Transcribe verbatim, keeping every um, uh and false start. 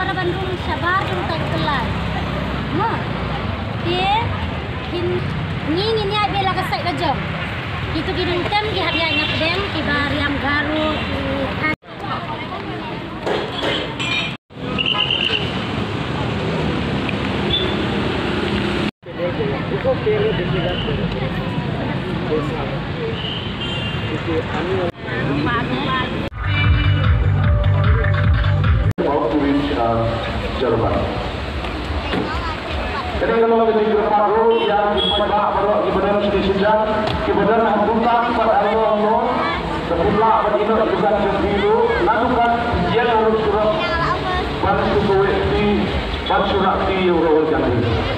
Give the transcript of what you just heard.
Ban rung shabar rung tai u pynlait. Mo. Te kin ngi ngin ïaid beit la ka sait ka jong. Kitu ki nongtem ki hap ïaid na pdeng kiba riam Garo ki. Kane ka long ka jingkyrpad ruh ïa ki paidbah baroh kiba don sha ki shinjang, kiba don ha Bhutan bad halor halor. Ka pynlah bad ïehnoh dukan jong phi ruh, naduh kat ïeng haduh surok, ban shu kaweh kti, ban shu rah kti ïa u Rahul Gandhi.